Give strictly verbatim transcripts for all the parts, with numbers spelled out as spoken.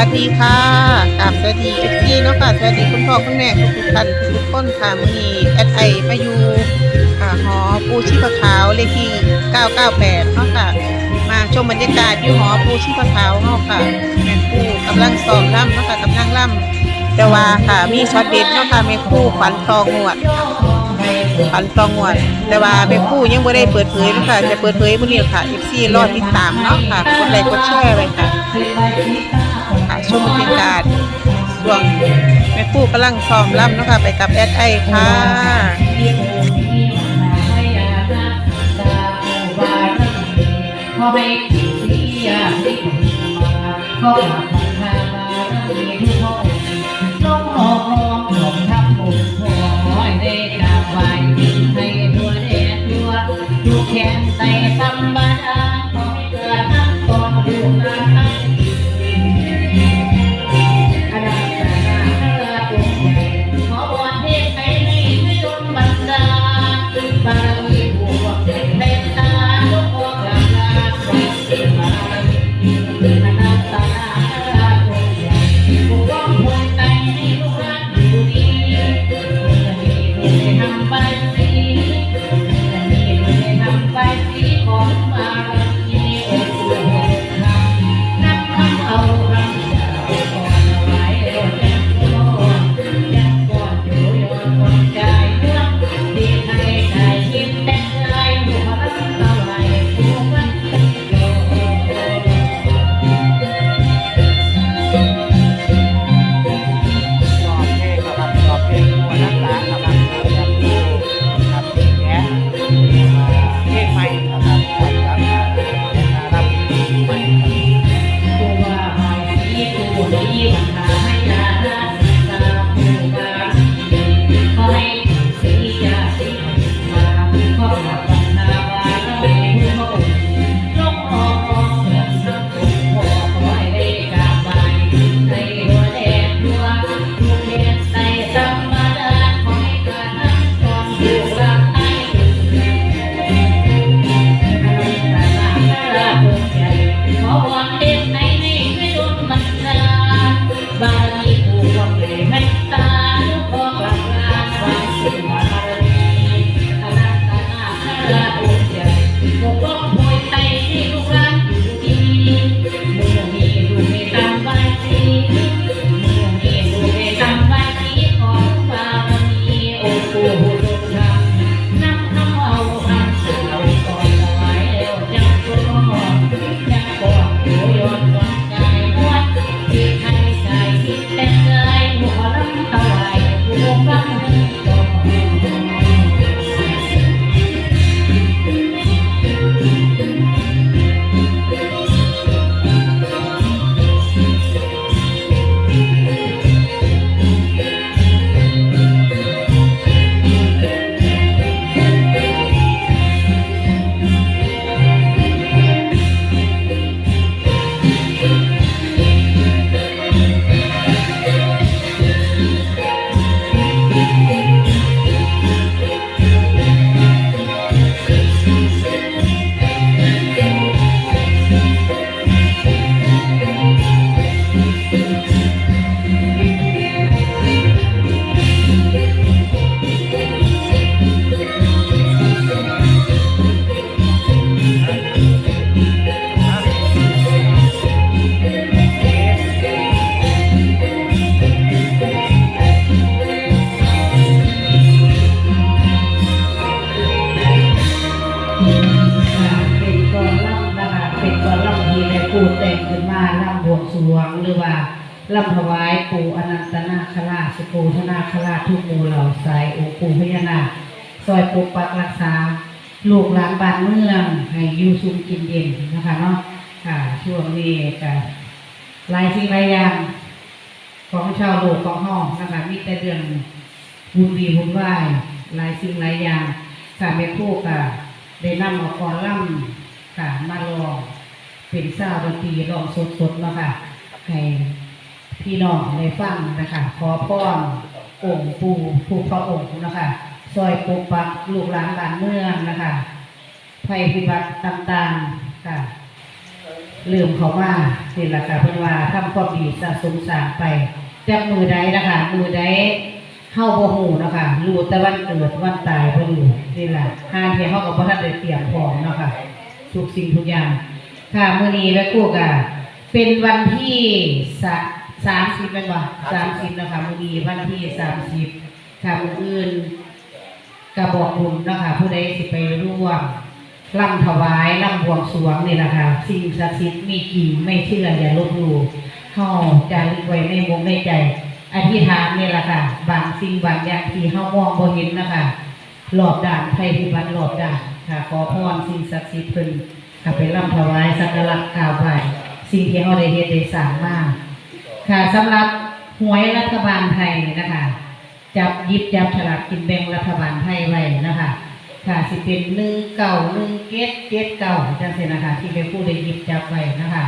สวัสดีค่ะ กราบสวัสดี เอฟซี เนาะค่ะ สวัสดีคุณพ่อคุณแม่ทุกๆท่านทุกๆคนค่ะ มื้อนี้แอดไอมาอยู่ อ่า หอปู่ชีพขาวเลขที่ เก้าเก้าแปด เนาะค่ะ มาชมบรรยากาศอยู่หอปู่ชีพขาวเนาะค่ะ แม่ครูกำลังซ้อมรำเนาะค่ะ กำลังรำ แต่ว่าค่ะ มีช็อตเด็ดเนาะค่ะ แม่ครูฝันต่องวด ฝันต่องวด แต่ว่าแม่ครูยังบ่ได้เปิดเผยเนาะค่ะ จะเปิดเผยมื้อนี้ค่ะ เอฟซี รอติดตามเนาะค่ะ กดไลค์กดแชร์ไว้ค่ะ ค่ะ ชมบรรยากาศช่วงแม่ครูกำลังซ้อมรำเนาะค่ะ ไปกับแอดไอค่ะ ขอให้เสียที่มาขอพระพามามีทุกคนลงหอมหอมทำบุญขอให้ได้กราบไหว้ให้ทั่วแดนทั่วทุกแคว้นไต่ธรรมดาขอให้เกิดทั้งกองลูกหลาน อนันตนาคราชองค์ใหญ่ ขอพรเทพไทยให้ช่วยดลบันดาล บารมีผู้ร่วมแผ่เมตตา ทุกข้อกราบลาไหว้บารมี อนันตนาคราชองค์ใหญ่ ปกป้องคนไทยให้ลูกหลานอยู่ดี เมื่อนี้ลูกได้ทำใบสี เมื่อนี้ลูกได้ทำใบสีของบารมี องค์ปู่ สอบเพลงนะครับ สอบเพลงมวลรักษาครับ ครับ แกะ เพลงใหม่นะครับ ครับ ครับ เพลงใหม่ครับ ตัวหอยสีตัวนี้มันหาให้ยารักษาผู้บาดเจ็บขอให้สียาสีมาขอรับปัญหาว่าเราเป็นผู้ลงออกเกิดทำ บารมีผู้ร่วมแผ่เมตตา ลูกขอกราบลาไหว้บารมี อนันตนาคราชองค์ใหญ่ ปกป้องผู้ไทยให้ลูกหลานอยู่ดี มื้อนี้ลูกได้ทำบายสี มื้อนี้ลูกได้ทำบายสี ขอบุญบารมี องค์ปู่ผู้ทรงธรรม นำคำเอาคำสอนถวายแล้วจังตัว ค่ะ เป็นกลอนรำนะคะ เป็นกลอนรำที่แม่ครูแต่งขึ้นมารำบวงสรวง หรือว่ารำถวายปู่อนันตนาคราช สุโขทนาคราช ทุกหมู่เหล่าสายองค์ปู่พญานาค ซอยปกปักรักษา ลูกหลานบ้านเมืองให้อยู่สุขกินเย็นนะคะเนาะ ค่ะ ช่วงนี้ก็หลายสิ่งหลายอย่างของชาวโลกของเฮานะคะ มีแต่เรื่องวุ่นวีวุ่นวาย หลายสิ่งหลายอย่าง ค่ะ แม่ครูก็ได้นำเอากลอนรำค่ะ มาร้องเป็นซาวด์ดนตรีร้องสดๆเนาะค่ะ ให้พี่น้องได้ฟังนะคะ ขอพรองค์ปู่ทุกพระองค์นะคะ ซอยปกปักลูกหลานบ้านเมืองนะคะ ภัยพิบัติต่างๆค่ะ เริ่มเข้ามานี่ล่ะค่ะ เพิ่นว่าทำความดีสะสมสร้างไป จักมื้อใดนะคะ มื้อใดเฮาบ่ฮู้เนาะค่ะ รู้แต่วันเกิดวันตายเพิ่นนี่ล่ะ ห่าเทื่อเฮาก็บ่ทันได้เตรียมพร้อมเนาะค่ะ ทุกสิ่งทุกอย่าง ค่ะ มื้อนี้แม่ครูก็เป็นวันที่สะ สามสิบแม่นบ่ สามสิบเนาะค่ะ มื้อนี้วันที่สามสิบ ค่ะ มื้ออื่น ก็บอกบุญเนาะค่ะ ผู้ใดสิไปร่วมรำถวายรำบวงสรวงนี่ล่ะค่ะ สิ่งศักดิ์สิทธิ์มีจริง ไม่เชื่ออย่าลบหลู่ เฮาจารึกไว้ในมกในใจ อธิษฐานนี่ล่ะค่ะ บางสิ่งบางอย่างที่เฮามองบ่เห็นเนาะค่ะ รอบด้าน ภัยพิบัติรอบด้านค่ะ ขอพรสิ่งศักดิ์สิทธิ์เพิ่น ก็ไปรำถวายสักการะกราบไหว้สิ่งที่เฮาได้เฮ็ดได้สร้างมา ค่ะ สำหรับหวยรัฐบาลไทยนะคะ จับหยิบจับฉลากกินแบ่งรัฐบาลไทยไว้นะคะ ค่ะ สิเป็น หนึ่งเก้า หนึ่งเจ็ด เจ็ดเก้า จังซี้นะคะ ที่แม่ครูได้หยิบจับไว้นะคะ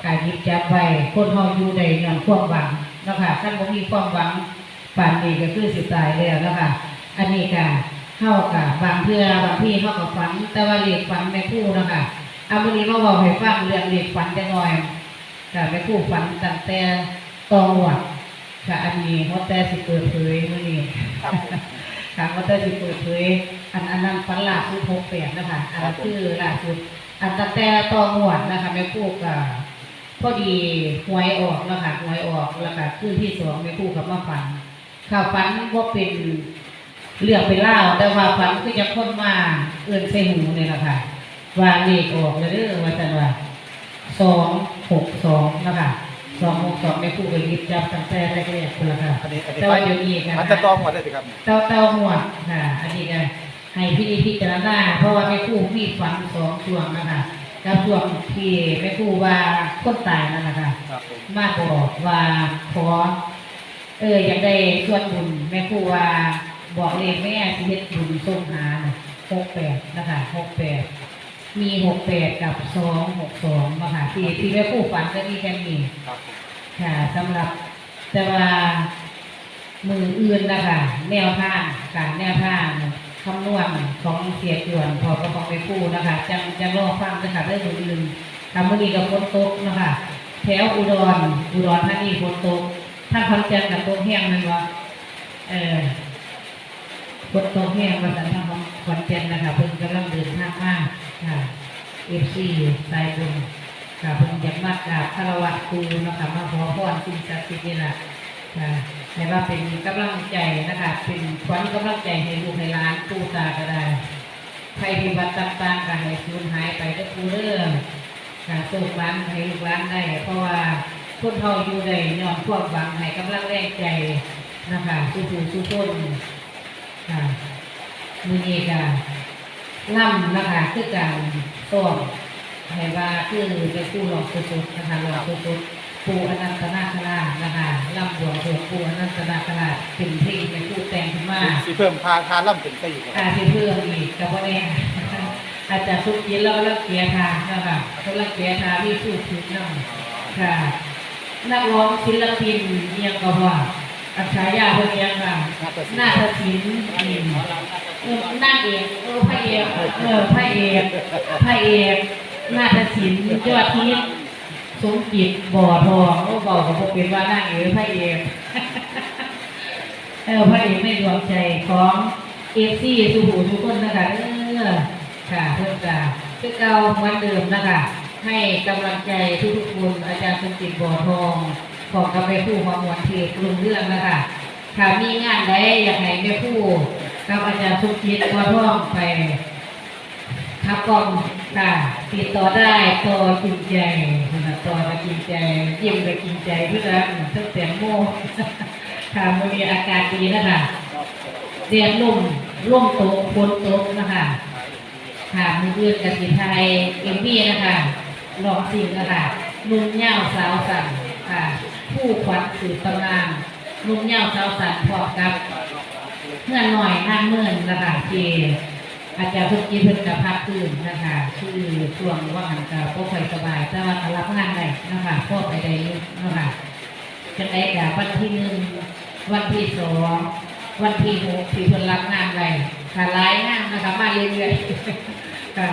ก็หยิบจับไว้ คนเฮาอยู่ได้ย้อนความหวังเนาะค่ะ คันบ่มีความหวัง ปานนี้ก็คือสิตายแล้วเนาะค่ะ อันนี้ก็ เฮาก็บางเทื่อบางทีเฮาก็ฝัน แต่ว่าเลขฝันแม่ครูเนาะค่ะ เอามื้อนี้มาเว้าให้ฟังเรื่องเลขฝันจักหน่อย ค่ะ แม่ครูฝันตั้งแต่ต่องวด ค่ะ อันนี้หัวแต่สิเปิดเผยมื้อนี้ ครับผม ค่ะ หัวแต่สิเปิดเผย อัน อันนั้นฝันล่าสุด หกแปด นะคะ อันนั้น ครับผม คือล่าสุด อันตั้งแต่ต่องวดนะคะ แม่ครูก็ พอดีหวยออกเนาะค่ะ หวยออก แล้วก็คืนที่สองแม่ครูก็มาฝัน ค่ะ ฝันบ่เป็นเรื่องเป็นราว แต่ว่าฝันคือจั่งคนมาเอิ้นใส่หูนี่ล่ะค่ะ ว่าเลขออกแล้วเด้อ ว่าซั่นว่า สองหกสอง เนาะค่ะ สองหกสอง แม่ครูก็หยิบจับตั้งแต่แรกๆ พุ้นล่ะค่ะ อันนี้ อันนี้ แต่ว่าเดี๋ยวนี้ก็ อาจจะต้องมาได้สิครับ เต้า เต้างวดค่ะ อันนี้ก็ ให้พินิจพิจารณา เพราะว่าแม่ครูมีฝันสองช่วงนะคะ กับช่วงที่แม่ครูว่าคนตายนั่นนะคะ ครับผม มาบอกว่าขอ เออ อยากได้ส่วนบุญ แม่ครูว่าบอกเลขแม่สิเฮ็ดบุญส่งหาน่ะ หกแปด นะคะ หกแปด มี หกแปด กับ สองหกสอง นะคะ ที่ ที่แม่ครูฝันก็มีแค่นี้ ครับผม ค่ะ สำหรับ แต่ว่ามื้ออื่นนะคะ แนวทาง การแนวทางคำนวณของเสียจวน พร้อมกับของแม่ครูนะคะ จั่ง จั่งรอฟังนะคะ เด้อ มื้ออื่น ค่ะ มื้อนี้ก็ฝนตกนะคะ แถวอุดร อุดรธานีฝนตก ทางขอนแก่นก็ตกแฮงแม่นบ่ เออ ฝนตกแฮงว่าซั่น ทางขอนแก่นนะคะ เพิ่นกำลังเดินทางมาค่ะ เอฟซี สายบุญค่ะ เพิ่นอยากมากราบคารวะครูเนาะค่ะ มาขอพรสิ่งศักดิ์สิทธิ์นี่ล่ะค่ะ ให้ว่าเป็นกำลังใจนะคะ เป็นขวัญกำลังใจให้ลูกให้หลาน ปู่ตาก็ได้ ภัยพิบัติต่างๆ ก็ให้สูญหายไปเด้อปู่เด้อ ค่ะ โชคหมานให้ลูกหลานได้ เพราะว่าคนเฮาอยู่ได้ย้อนความหวัง ให้กำลังแรงใจนะคะ สู่ผู้สู่คน ค่ะ มื้อนี้ก็ลำนะคะ คือการซ้อม ให้ว่าคือแม่ครูร้องสดๆ นะคะ ร้องสดๆ ปู่อนันตนาคราชนะคะ ลำบวงสรวงปู่อนันตนาคราช เป็นเพลงแม่ครูแต่งขึ้นมา สิเพิ่มท่า ท่าลำขึ้นไปอีกบ่ครับ ค่ะ สิเพิ่มอีกก็บ่แน่ อาจารย์สมจิตเรากำลังเกลี่ยท่านะคะ กำลังเกลี่ยท่า มีครูฝึกนำ ค่ะ นักร้องศิลปินอิหยังก็ว่า อักษายาเพิ่นอิหยังค่ะ นาฏศิลป์ นาฏศิลป์ อืม เออ นางเอก เออ พระเอก เออ พระเอก พระเอก นาฏศิลป์ ยอดฮิต สมจิต บ่อทอง โอ้ เว้าก็บ่เป็นว่านางเอก พระเอก เออ พระเอกในดวงใจของ เอฟซี สู่ผู้สู่คนนะคะ เออ ค่ะ เพิ่นก็คือเก่าเหมือนเดิมนะคะ ให้กำลังใจทุกๆคน อาจารย์สมจิต บ่อทอง พร้อมกับแม่ครูหอมหวน เทพรุ่งเรืองนะคะ ถ้ามีงานใดอยากให้แม่ครูกับอาจารย์สมจิต บ่อทอง ไป ครับผม ค่ะ ติดต่อได้ ต่อจริงใจนะคะ ต่อก็จริงใจ ยิ้มก็จริงใจ คือกัน ทั้งแตงโม ค่ะ มื้อนี้อากาศดีนะคะ แดดร่ม ร่มตก ฝนตกนะคะ ค่ะ มื้ออื่นก็สิถ่ายเอ็มวีนะคะ ร้องซิ่งนะคะ หนุ่มยาวสาวสั้นค่ะ คู่ขวัญสืบตำนาน หนุ่มยาวสาวสั้น พร้อมกับเฮือนน้อยนางเมินนะคะ ที่ อาจารย์สมจิตเพิ่นก็พักฟื้นนะคะ คือช่วงว่าหั้นก็บ่ค่อยสบาย แต่ว่าก็รับงานได้นะคะ พอไปได้อยู่นะคะ จังใดก็วันที่หนึ่ง วันที่สอง วันที่หก ที่เพิ่นรับงานไว้ ค่ะ หลายงานนะคะ มาเรื่อยๆ ค่ะ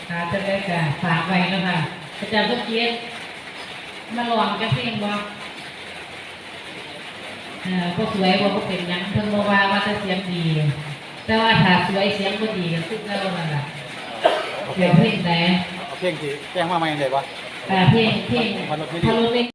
ค่ะ จังใดก็ฝากไว้นะคะ อาจารย์สมเกียรติ มาลองจักเพลงบ่ เอ่อ บ่สวยบ่ บ่เป็นหยัง เพิ่นบ่ว่า ว่าแต่เสียงดี แต่ว่าถ้าสวยเสียงบ่ดีก็คือเก่านั่นล่ะ เอาเพลง เดี๋ยวเพลงใด เอาเพลงที่แต่งมาใหม่ได้บ่ อ่า เพลง เพลง พระรถเมล์ พระรถเมล์